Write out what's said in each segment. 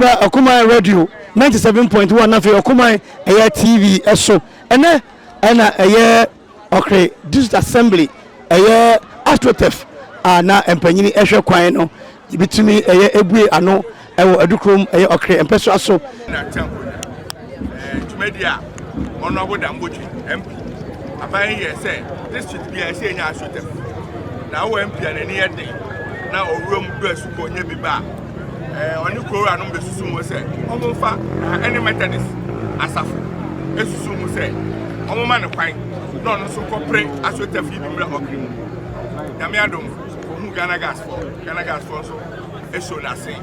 Ba Ɔkoman Radio 97.1 na afei Ɔkoman ɛyɛ TV ɛso. Ɛnɛ ɛna ɛyɛ Ɔkre District Assembly ɛyɛ AstroTurf a na mpanyini ɛhwɛ kwan no ebitumi ɛyɛ ebue ano ɛwɔ Adukurom ɛyɛ Ɔkre mpɛsoa so. Na Tanko dwumadi a Honourable Dan Botwe MP aban yi yɛ sɛ district bi a ɛsɛ enya AstroTurf na wɔ MP a n'ani yɛ den na owura mu dɔ asukɔ nyɛ bi ba a ɔne kurowura no bɛsusu ho sɛ ɔmomfa ɛne Methodist asafo esusu ho sɛ ɔmoma ne kwan na ɔno nso kɔpere AstroTurf yi bi mmra Ɔkre mu. Nyame adom, ohun Ghana Gas fɔ, Ghana Gas fɔ nso esuo n'ase.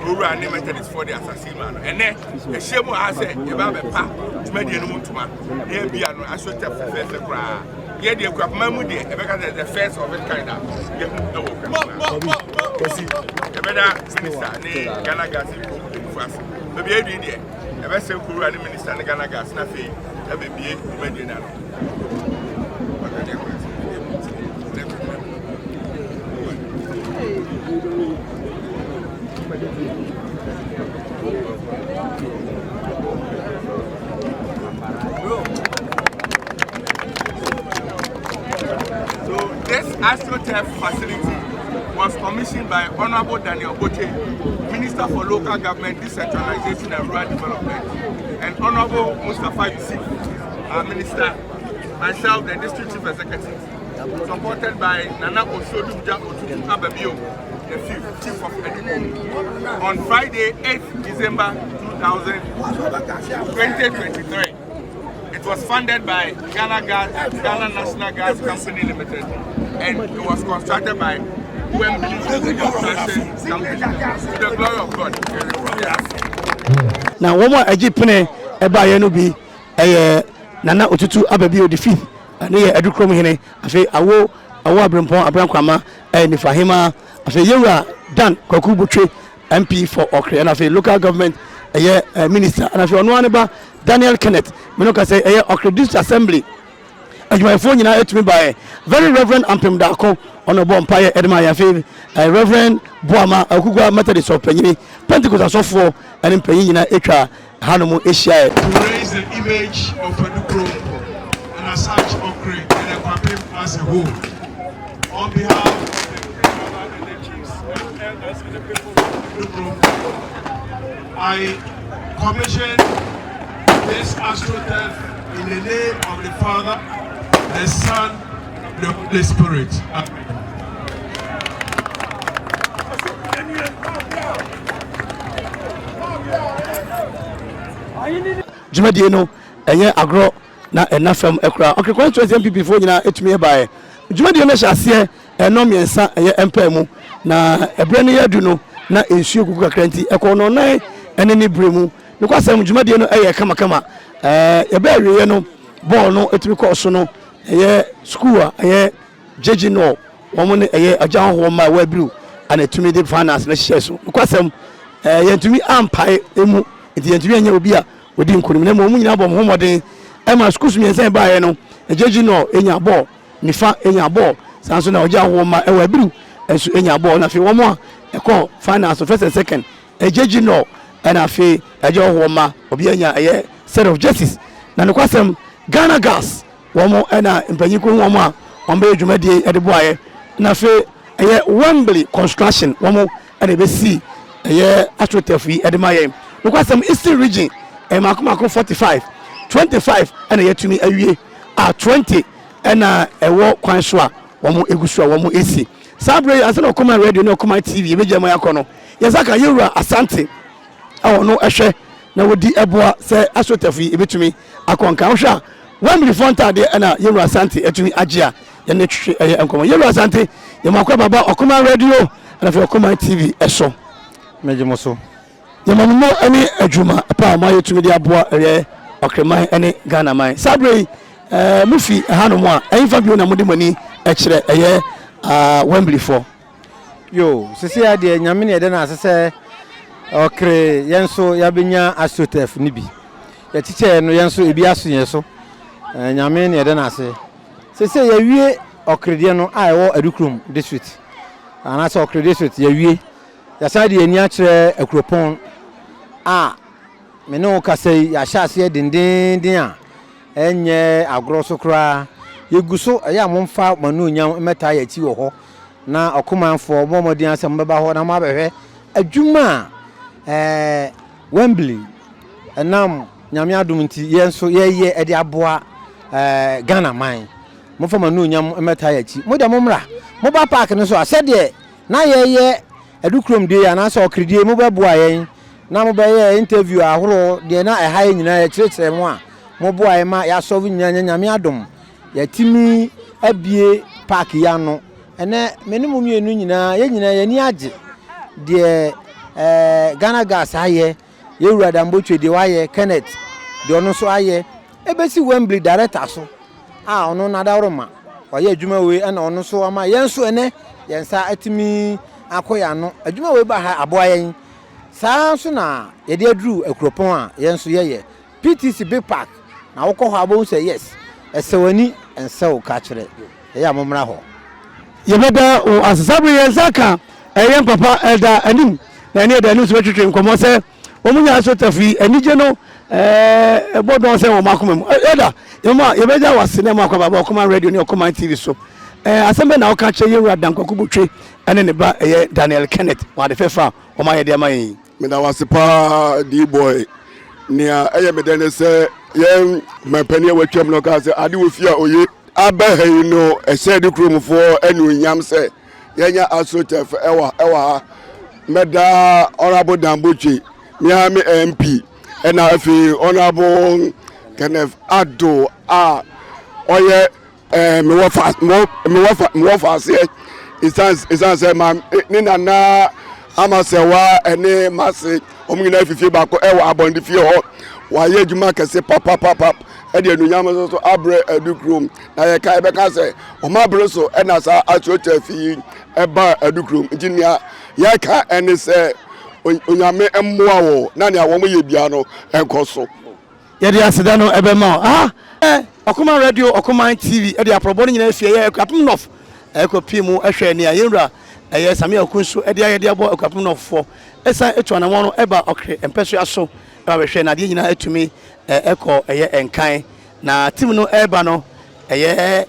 Owura ne Methodist fɔ de asase yi ma no. Ɛnɛ ahyia mu ha sɛ yɛbɛ abɛpa dwumadie no mu ntoma na yɛbia no AstroTurf fɛfɛɛfɛ koraa. Yɛ deɛ Kuapoma mu deɛ, ɛbɛka sɛ the first of its kind a yɛhu ɛwɔ Kuapoma. Yɛbɛda minister ne Ghana Gas mpanyinfo ase. Baabi a yɛdui deɛ, yɛbɛsɛ kurowura ne minister ne Ghana Gas na afei yɛbɛbie dwumadie no ano. So this AstroTurf facility was commissioned by Honorable Daniel Botwe, Minister for Local Government, Decentralization and Rural Development, and Honorable Mustapha Ussif, our minister, myself, the District Chief Executive, supported by Nana Odumgya Otutu Ababio, the fifth Chief of Adukrom, on Friday, 8th December 2023. It was funded by Ghana Gas, Ghana National Gas Company Limited, and it was constructed by Wembley Construction Company. To the glory of God. Na wɔn a agye pene ɛbaeɛ no bi ɛyɛ Nana Otutu Ababio the fifth, ɛne yɛ Adukurom hene, afei awo Aberempɔn Abrankwama ɛyɛ Nifa hema, afei Yewura Dan Kwaku Botwe, MP for Ɔkre, ɛna afei local government ɛyɛ minister, ɛna afei ɔno ara ne ba Daniel Kenneth mene ka sɛ ɛyɛ Ɔkre District Assembly adwumayɛfoɔ nyinaa atumi baeɛ. Very Reverend Ampem Daako, ɔno bɔ mpaeɛ ɛde ma yɛ. Afei Reverend Boama Akugua, Methodist ɔpanyini, Pentecost asɔfoɔ ɛne mpanyin nyinaa atwa hanom ahyiaeɛ. To raise the image of Adukrom and as such Okre and Akuapem as a whole. On behalf of the and the chiefs and elders and the people of Adukrom, I commission this AstroTurf in the name of the Father, the Son, the Holy Spirit. Amen. Dwumadie no ɛnyɛ agorɔ na ɛna fam ɛkora Ɔkre constituency NPP foɔ nyinaa ɛtumi ɛbaeɛ. Dwumadie no hyɛ aseɛ ɛnɔ 3 ɛyɛ mpaa mu na ɛberɛ no yɛadu no na nsuo gugu kakra nti ɛkɔ nɔnan ɛne ne berɛ mu. Nokwasɛm, dwumadie no ɛyɛ kamakama. Yɛbɛ awieɛ no, bɔɔl no ɛtumi kɔɔ so no, ɛyɛ school a ɛyɛ gyegye no wɔn ne ɛyɛ agya ahohoɔ mma a wɔabiriw ana ɛtumi de finals no hyehyɛ so. Nokwasɛm, yɛntumi ampae emu nti yɛntumi anyɛ obi a ɔdi nkonim, na mmom wɔn nyinaa bɔ wɔn ho mmɔden ɛma schools 3 baeɛ no, gyegye no ɛnya bɔɔl, nifa ɛnya bɔɔl, saa nso na ɔgye ahohoɔ mma ɛwɔ abiriw nso ɛnya bɔɔl. Na afei wɔn a ɛkɔ finals, first and second, ɛgyegye no, ɛna afei ɛgye ahohoɔ mma obi anya ɛyɛ set of jerseys. Na nokwasɛm, Ghana Gas wɔn ɛna mpanyin ko wɔn a wɔn bɛyɛ dwumadie ɛde boaeɛ, na afei ɛyɛ Wembley Construction wɔn ɛna ɛbɛsi ɛyɛ AstroTurf yi ɛde ma yɛn. Nokwasɛm, Eastern Region ɛyɛ mako mako 45, 25 ɛna yɛtumi awie a 20 ɛna ɛwɔ kwan so a wɔn egu so a wɔn esi saa abere yi. Ansa na Ɔkɔman Radio ne Ɔkɔman TV ebɛgya mu akɔ no, yɛnsa ka Yɛwura Asante a ɔno ɛhwɛ na wɔdi ɛboa sɛ AstroTurf yi ebɛtumi akɔ nka. Wohwɛ a, Wembley fɔ ntaadeɛ ɛna Yɛwura Asante atumi agye a yɛne twetwe ɛyɛ nkɔmɔ. Yɛwura Asante, yɛmɔ akɔ baba Ɔkɔman Radio ɛna afei Ɔkɔman TV ɛso. Megye mo so. Yɛma mo ne adwuma pa a moayɛ tumi de aboa ɛyɛ Ɔkreman ne Ghana man. Saa berɛ yi, mofi ɛhanom a, ɛmfa bio na mode mo ani kyerɛ ɛyɛ Wembley foɔ? Yo, sisi adeɛ, Nyame ne yɛde no ase sɛ Ɔkre yɛn nso yɛabɛnya AstroTurf no bi. Yɛkyekyɛɛ no, yɛn nso ebi aso yɛn so. Nyame ne yɛde no ase. Sese yɛwie Ɔkredeɛ no a ɛwɔ Adukurom District anaasɛ Ɔkre District, yɛwie. Yɛsan de yɛn ani akyerɛ Akuropɔn. A me ne wo kasa yi, yɛahyɛ aseɛ dendeenden a ɛnyɛ agorɔ so koraa. Yɛgu so, ɛyɛ a momfa mo anuonyam mmɛtaa yɛn akyi wɔ hɔ na ɔkomanfoɔ mommɔ mmɔden ara sɛ mobɛba hɔ na moabɛhwɛ adwuma a ɛɛ Wembley ɛnam Nyame adom nti yɛn nso yɛyɛ de aboa ɛɛ Ghana man. Momfa mo anuonyam mmɛtaa yɛn akyi. Mo deɛ mommra. Moba park no so a, sɛdeɛ na yɛyɛ Adukurom deɛ anaasɛ Ɔkre deɛ mobɛboa yɛn na mobɛyɛ interview ahoroɔ, deɛ na ɛha yɛn nyinaa yɛkyerɛkyerɛ mo a, moboa yɛn ma yɛasɔlve nyinaa. Nyɛ Nyame adom yɛatumi abue park yi ano. Ɛnɛ me ne mo mmienu nyinaa, yɛn nyinaa yɛn ani agye deɛ ɛɛ Ghana Gas ayɛ, yɛn wura Dambotwe deɛ wayɛ, Kenneth deɛ ɔno nso ayɛ, ɛbɛsi Wembley director so a ɔno n'adaworoma wayɛ adwuma wei ɛna ɔno nso ama yɛn nso ɛnɛ yɛn nsa atumi akɔ yɛn ano. Adwuma wei ba ha aboa yɛn. Saa nso na yɛde aduru Akuropɔn a yɛn nso yɛyɛ. PTC big park na wokɔ hɔ a wobɛhu sɛ yes ɛsɛ w'ani ɛnsɛ wo kakyerɛ ɛyɛ a mommra hɔ. Yɛbɛda wo ase. Saa bere yi yɛn nsa ka yɛn papa Elder Anim na ɛne Elder Anim nso bɛtwetwe nkɔmmɔ sɛ wɔn nyinaa so tafo yi anigye no ɛbɔ dɔn sɛ wɔn akoma mu. Elder, yɛma yɛbɛgya wo ase na ɛma akɔ aba Ɔkoman Radio ne Ɔkoman TV so. Asɛm bɛn na woka kyerɛ yɛn wura Dan Kwaku Botwe ne ne ba ɛyɛ Daniel Kenneth wɔn ade fɛfɛ a wɔn ayɛ de ama yɛn yi? Meda wo ase paa D-boy. Nea ɛyɛ me dɛ ne sɛ yɛn mampanin a watwam no kaa sɛ ade wɔ fie a oye. Aba ha yi no, ɛhyɛɛ ne kuromfoɔ anuonyam sɛ yɛanya AstroTurf ɛwɔ ɛwɔ ha. Mɛda Honourable Dan Botwe, me ara me MP, ɛna afei Honourable Kenneth Addo a ɔyɛ Ɛɛ mewɔ fa mewɔ mewɔ fa mewɔ fa aseɛ esan esan sɛ ma ne nana amasɛwa ɛne mase wɔn nyinaa fifie baako ɛwɔ abɔnten fie hɔ wayɛ adwuma kɛse papapapa ɛde anuonyam nso so abrɛ adu kurom na yɛka yɛbɛka sɛ wɔn abere so ɛna saa asotɛ fi yi ɛba adu kurom nti nea yɛka ɛne sɛ onyame mmoa wɔ na nea wɔn yɛ bia no ɛnkɔ so. Yɛde aseda no ɛbɛma wo. Aha ɛ Ɔkoman Radio, Ɔkoman TV ɛde aprɔbɔ no nyinaa fie ɛyɛ Akuapem North ɛkɔ pii mu ɛhwɛ nea yɛn wura ɛyɛ Samia Okunso ɛde ayɛ de abɔ Akuapem North foɔ ɛsan ɛtu anamɔn no ɛba Ɔkre mpɛsoa so ɛba bɛhwɛ na adeɛ nyinaa ɛtumi ɛkɔ ɛyɛ ɛnkan na team no ɛba no ɛyɛ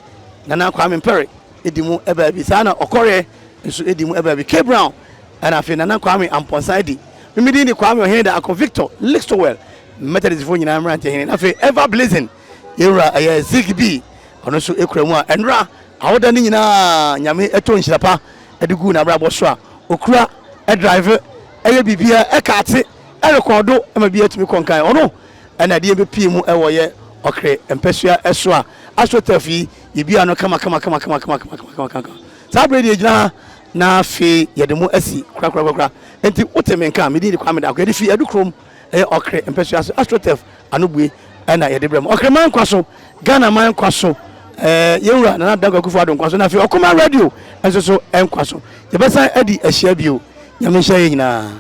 Nana Kwame Mpɛre ɛdi mu ɛbaa bi saa na Ɔkɔreɛ nso ɛdi mu ɛbaa bi K Brown ɛna afei Nana Kwame Ampɔnsa ɛdi me din de Kwame Ɔhene da Ako Victor Lixtowell Methodistfoɔ nyinaa mmeranteɛ hene. Na afei Ever Blazing, yɛn wura ɛyɛ Zig B, ɔno nso kura mu a ɛnora awoda no nyinaa Nyame ɛtɔ nhyira pa de guu n'abrabɔ so a okura ɛdrive ɛyɛ biribiara ɛkaate ɛrekɔɔdo ɛma biribiara tumi kɔ nkan. Ɔno ɛna ɛde yɛn bɛpie mu ɛwɔ yɛ ɔkre mpɛsua ɛso a AstroTurf yi yɛbia no kama kama kama kama kama kama kama kama. Saa berɛ deɛ yɛgyina ha na afei yɛde mo asi korakorakorakora. Enti wote me nka a, me din de Kwame Darko. Yɛde fi Adukurom Ɛyɛ Ɔkre mpɛsua so AstroTurf anobue na yɛde brɛ mo. Ɔkre man nkwa so, Ghana man nkwa so, ɛɛ yɛn wura Nana Dankwa Akufo Addo nkwa so, na afei Ɔkoman Radio nso so nkwa so. Yɛbɛsan adi ahyia bio. Nyame nhyira yɛn nyinaa.